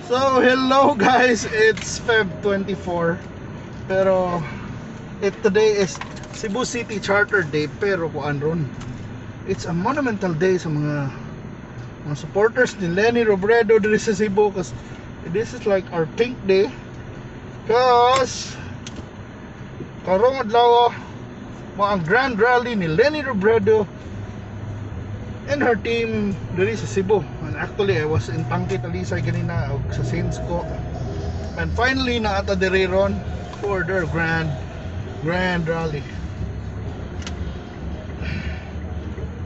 So, hello guys! It's Feb 24. Pero, today is Cebu City Charter Day. Pero, kuan ron. It's a monumental day sa mga supporters ni Leni Robredo diri sa Cebu 'cause this is like our pink day. 'Cause karong adlaw mao ang grand rally ni Leni Robredo and her team diri sa Cebu. And actually, I was in Tangke Talisay ganina og sa Sinsco. And finally, naa ta diri ron for their grand grand rally.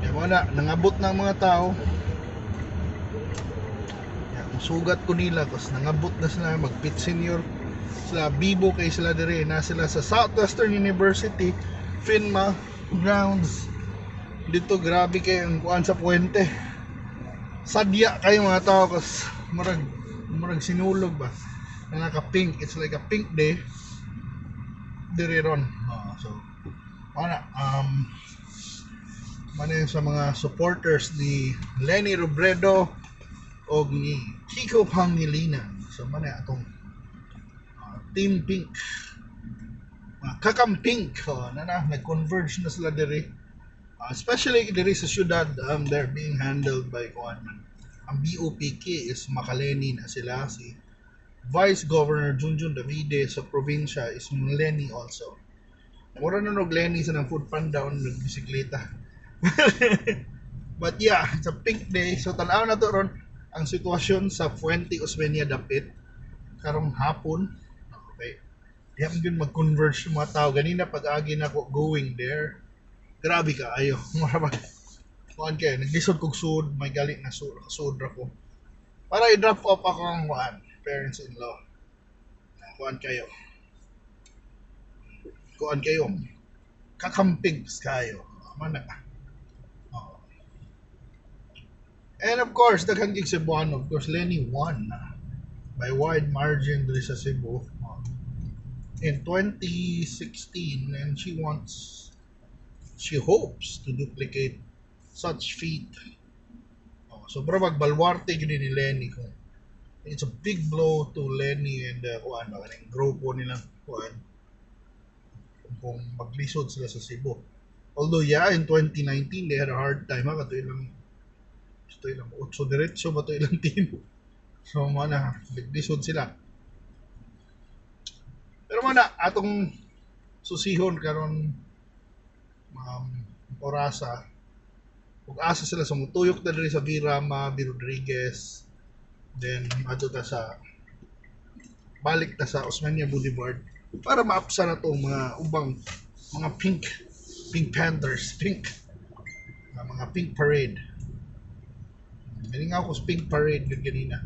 Ya wala, nangabot na ang mga tao. Ya, sugat ko nila 'cause nangabot na sila, mag-pit senior sila, bibo kay sila diri na sila sa Southwestern University PHINMA grounds dito. Grabe kay ang kuan sa puente, sadya kayo mga tao 'cause murag sinulog ba na naka pink. It's like a pink day diri ron. So ana mana yun sa mga supporters ni Leni Robredo o ni Kiko Pangilinan. So mana atong Team Pink, mga kakampink, oh, na nag-converge na sila diri. Especially diri sa syudad, they're being handled by kuan man. Ang BOPK is Makaleni na sila. Si Vice Governor Junjun Davide sa probinsya is Leni also. Mura na og Leni sa nang food panda on nagbisikleta. But yeah, it's a pink day. So tan-aw na to ron ang sitwasyon sa Fuente Osmeña dapit karong hapon. Okay. Di man gyud mag-converge yung mga tao. Ganina pag-agi na ko going there. Grabe ka ayo. Mura ba? Kuan kay naglisod kog sud, may gali na sud, sud ra ko. Para i-drop off ako ang kuan, parents-in-law. Kuan kayo. Kuan kayo. Kakampings kayo. Mana. Oo. And of course, daghan gig Cebuano. Of course, Leni won by wide margin diri sa Cebu in 2016 and she hopes to duplicate such feat. Oh, so bro, magbalwarte gyud ni Leni kung it's a big blow to Leni and kuan ba kaning grupo nila kuan kung maglisod sila sa Cebu. Although yeah, in 2019 they had a hard time ha, kato ilang otso diretso ba to ilang team. So mana naglisod sila. Pero mana atong susihon karon orasa ug asa sila sa mutuyok na diri sa Virama, B. Rodriguez, then adto ta sa balik ta sa Osmeña Boulevard para maapsa na tong mga ubang mga pink Pink Panthers, pink mga pink parade. Galing ako sa pink parade yun ganina.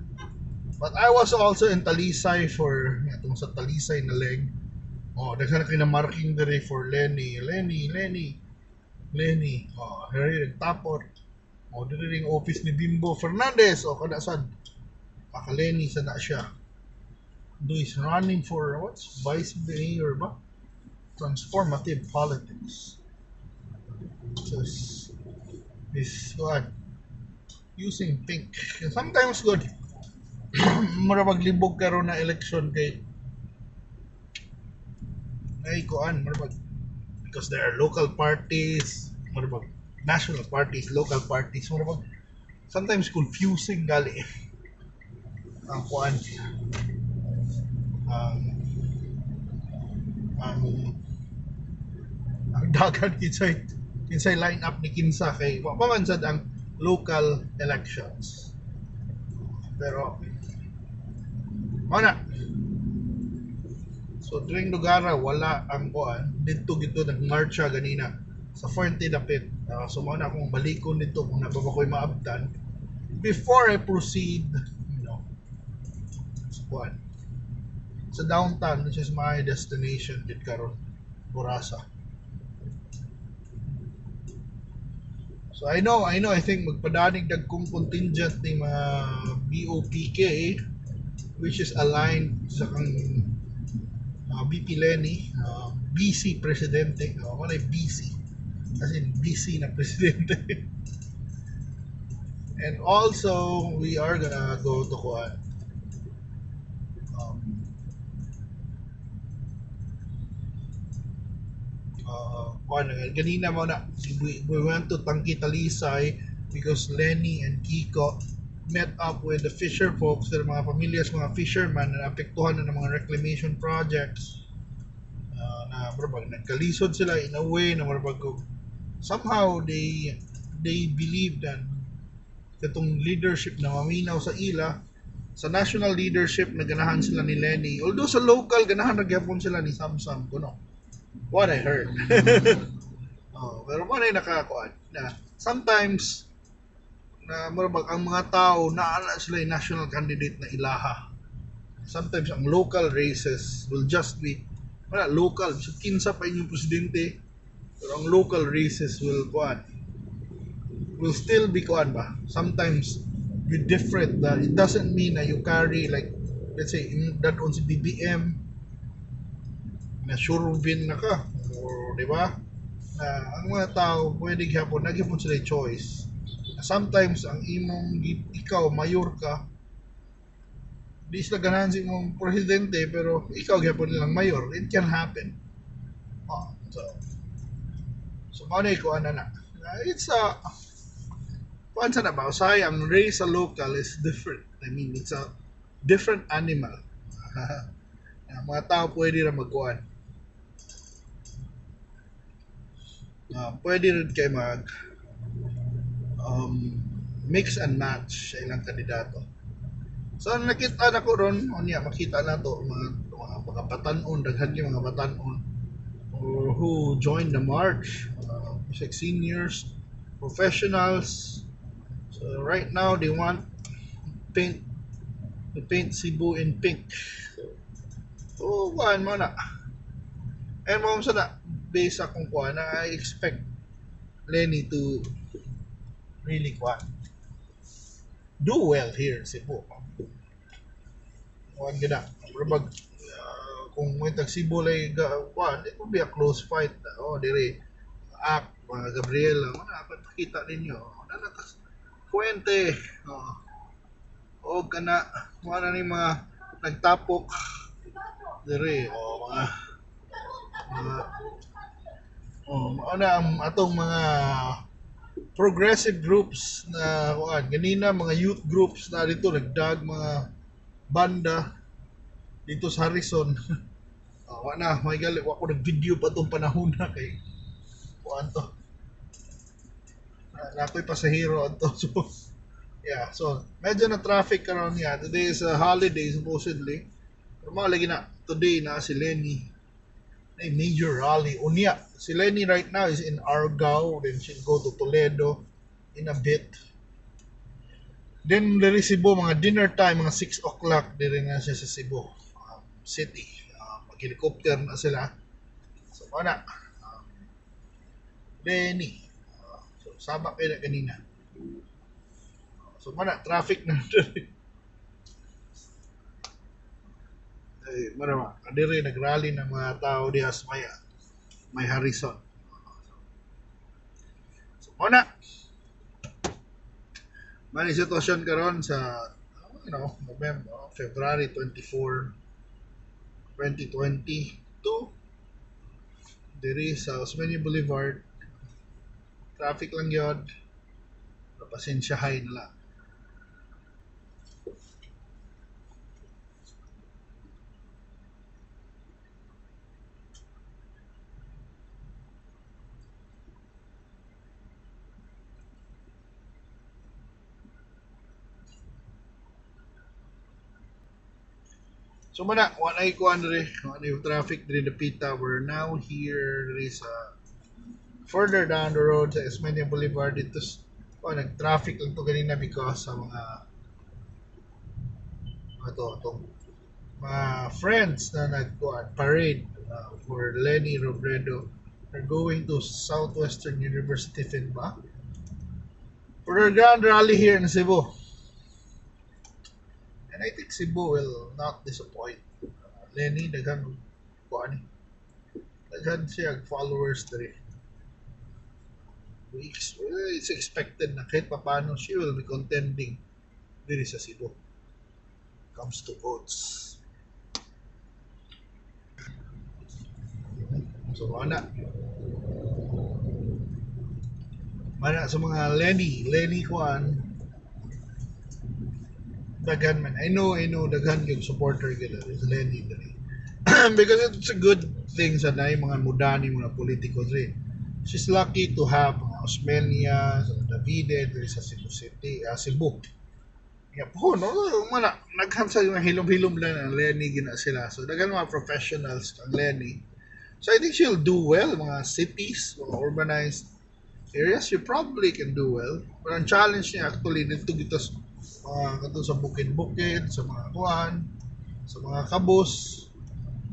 But I was also in Talisay for atong sa Talisay na leg. Oh, daghan na kay marking diri for Leni, Leni, Leni. Leni. Oh, diri nagtapot. Oh, diri ring office ni Bimbo Fernandez. Oh, kada sad. Maka Leni sa na siya. Do is running for what's vice mayor ba? Transformative politics. So is what using pink. Sometimes good. Mura maglibog karon na election kay ay kuan mura mag because there are local parties, mura mag national parties, local parties, mura mag sometimes confusing gali ang kuan ang dagan kinsay line up ni kinsa kay wa pa man sad ang local elections. Pero mao na. So during Lugara wala ang kuan didto gito nagmarcha ganina sa Fuente dapit. So mao na akong balikon dito kung naa pa ko'y maabtan before I proceed sa kuan sa downtown, which is my destination gid karon orasa. So I know, I think magpadanig dagkong contingent ni mga BOPK which is aligned sa kang BP Leni, BC presidente. Oh, wala BC. As in BC na presidente. And also, we are gonna go to kuan. Kuan ganina mo na we went to Tangki Talisay because Leni and Kiko met up with the fisher folks, their mga pamilya sa mga fishermen na naapektuhan na ng mga reclamation projects. Na murag nagkalisod sila in a way na murag somehow they believe that katong leadership na maminaw sa ila sa national leadership na ganahan sila ni Leni, although sa local ganahan ra gyapon sila ni Samsam kuno, what I heard. Oh, pero mo na nakakuan na sometimes na murag ang mga tao naa na sila yung national candidate na ilaha. Sometimes ang local races will just be wala local, so kinsa pa inyong presidente, pero ang local races will kuan will still be kuan ba, sometimes be different. That it doesn't mean na you carry, like let's say dad-on si BBM na sure win na ka, or di ba na ang mga tao pwede gyapon nagyapon sila choice. Sometimes ang imong ikaw mayor ka, di sila ganahan sa imong presidente pero ikaw gyapon nilang mayor. It can happen. Oh, so mao na kuan na na. It's a kuan sa na ba, usahay ang race sa local is different. I mean, it's a different animal. Ang mga tao pwede ra magkuan. Pwede rin kay mag mix and match sa ilang kandidato. So nakita na ko ron, unya makita na to mga batan-on, daghan yung mga batan-on or who joined the march, like seniors, professionals. So right now they want paint to paint Cebu in pink. So, kuan mo na. And mo sa na base akong kuan na I expect Leni to really kuan do well here in Cebu. Kuan gina. Murag kung may tag Cebu lay kuan, it will be a close fight. Oh, dire Ak, mga Gabriela, wala pa pakita ninyo. Wala tas Fuente. Oh. O kana wala ni mga nagtapok dire o mga oh, mao na ang atong mga progressive groups na kuan ganina, mga youth groups na dito nagdag mga banda dito sa Harrison. Wa na may gali, wa ko nag-video pa tong panahon na kay kuan to. Na ako'y pasahero adto. So yeah, so medyo na traffic karon niya. Today is a holiday supposedly. Pero mao lagi na today na si Leni na major rally unya. Si Leni right now is in Argao, then she'll go to Toledo in a bit. Then diri Cebu mga dinner time, mga 6 o'clock diri na siya sa Cebu City. Mag-helicopter na sila. So mao na. Leni. So sama kay na kanina. So mao na traffic na diri. Ay, mao na diri nagrally ng mga tao diha sa may Harrison. So mao na. Mani sitwasyon karon sa November, February 24, 2022 diri sa Osmeña Boulevard. Traffic lang yun. Pasensyahay na lang. So mana, wala kuan diri, wala yung traffic diri dapita. We're now here diri sa further down the road sa Osmeña Boulevard dito. Oh, nag-traffic lang to ganina because sa mga ato atong mga friends na nagkuan parade for Leni Robredo are going to Southwestern University Finba for their grand rally here in Cebu. And I think Cebu will not disappoint. Leni, daghan kuan daghan siya followers diri. It's expected na kahit papaano she will be contending diri sa Cebu. Comes to votes. So ana. Mana sa mga Leni kuan daghan man. I know daghan yung supporter gila is Leni diri. Because it's a good thing sa naay mga mudani mga politiko diri. She's lucky to have mga Osmeña, sa Davide diri sa Cebu City, Cebu. Yeah, po, no, mana naghan sa mga hilom-hilom lang ang Leni gina sila. So daghan mga professionals ang Leni. So I think she'll do well mga cities, mga urbanized areas, she probably can do well. But ang challenge niya actually dito gito sa mga kato sa bukid-bukid, sa mga kuan, sa mga kabus.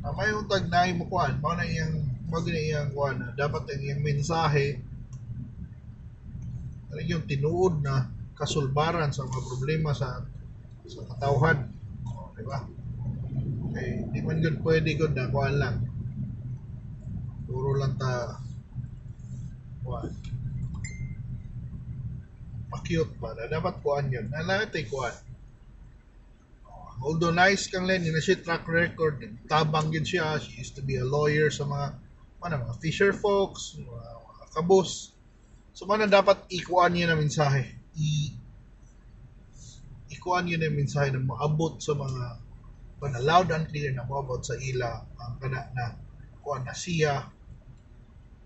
May yung tag mo kuan, mao na iyang kuan na dapat ang iyang mensahe ano yung tinuod na kasulbaran sa mga problema sa katawhan. O, di ba? Okay, di man gud pwede gud na kuan lang. Puro lang ta kuan. Pa-cute ba? Na dapat kuan yun. Na tay kuan. Although nice kang Leni na siya track record, tabang gid siya. She used to be a lawyer sa mga ano, mga fisher folks, mga kabus. So mana dapat ikuan niya na mensahe. Ikuan niya na mensahe na maabot sa mga pana loud and clear na moabot sa ila ang kana na kuan na siya.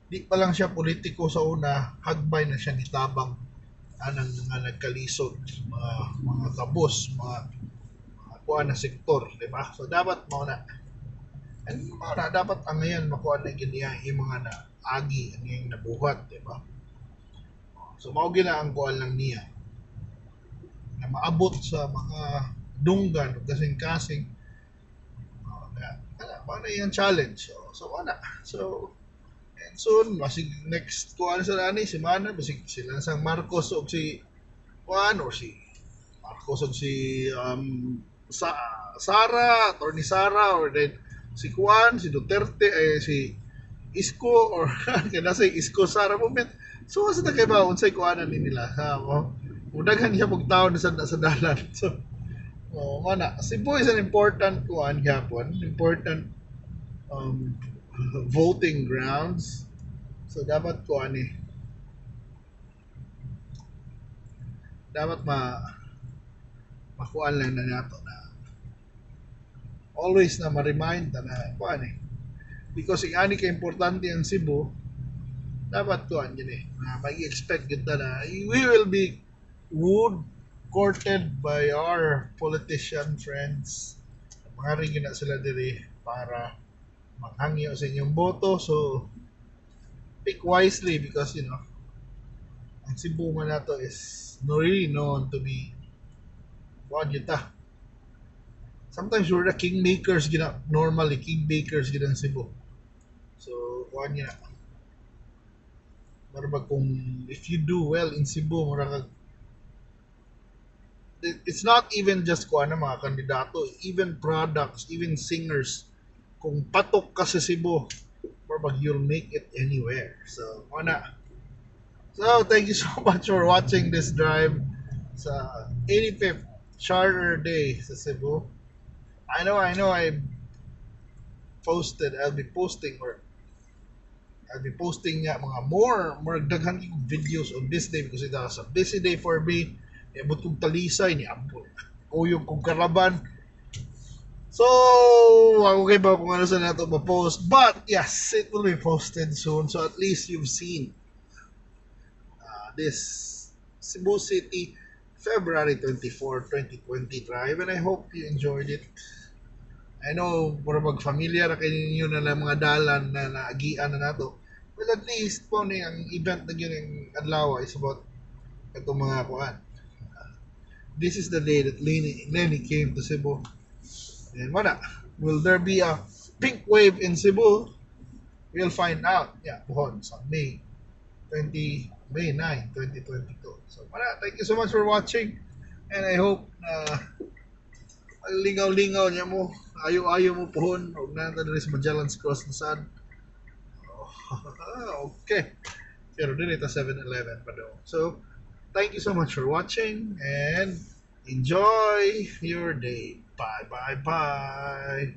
Di pa lang siya politiko sa una, hagbay na siya ni tabang anang mga nagkalisod, mga kabus, mga kuan na sektor, di ba? So dapat mao na. And mao na dapat ang ngayon makuha na gyud niya yung mga na agi ang iyang nabuhat, di ba? So mao gina ang kuan lang niya na maabot sa mga dunggan ug kasing-kasing. Na, ana, mao na iyang challenge. So ana. So and soon basig next kuan sa ani semana basig sila sang Marcos og si kuan or si Marcos og si sa Sara, Attorney Sara, or then si Juan, si Duterte, eh, si Isko or kaya nasa Isko Sara movement. So asa ta kay ba unsay kuanan ni nila, ha mo? Daghan siya og tawo sa dalan. So oh, mana Cebu is an important kuan gyapon, important voting grounds. So dapat kuan eh. Dapat makuan lang na nato na always na ma-remind na kuan eh. Because ing ani ka importante ang Cebu, dapat kuan yun eh. Na mag-expect kita na we will be wooed, courted by our politician friends. Mga rin na sila diri para maghangyo sa inyong boto. So pick wisely because you know ang Cebu man nato is no really known to be kuan yun ta. Sometimes we're the kingmakers gina, normally kingmakers gina ang Cebu. So kuan niya. Mura ba kung if you do well in Cebu, mura kag it's not even just kuan na mga kandidato, even products, even singers. Kung patok ka sa Cebu, mura bag you'll make it anywhere. So, wala. So, thank you so much for watching this drive sa 85th Charter Day sa Cebu. I know, I posted, I'll be posting or I'll be posting nga mga more daghan kong videos on this day because it was a busy day for me. Niabot kong Talisay, niabot kuyog kong karaban. So, ako kay ba kung ano sa nato ma-post. But, yes, it will be posted soon. So, at least you've seen this Cebu City February 24, 2020 drive. And I hope you enjoyed it. I know, mura mag-familiar na kayo ninyo na lang mga dalan na naagian na nato. Well, at least po ni ang event na yun ang adlaw is about itong mga kuan. This is the day that Leni came to Cebu. And wala. Will there be a pink wave in Cebu? We'll find out. Yeah, buhon sa May 9, 2022. So, wala. Thank you so much for watching. And I hope na lingaw-lingaw niya mo. Ayo-ayo mo pohon. Huwag na diri sa Magellan's Cross na sad. Oh, okay. Pero dili ta 7-Eleven pa daw. So, thank you so much for watching and enjoy your day. Bye, bye, bye.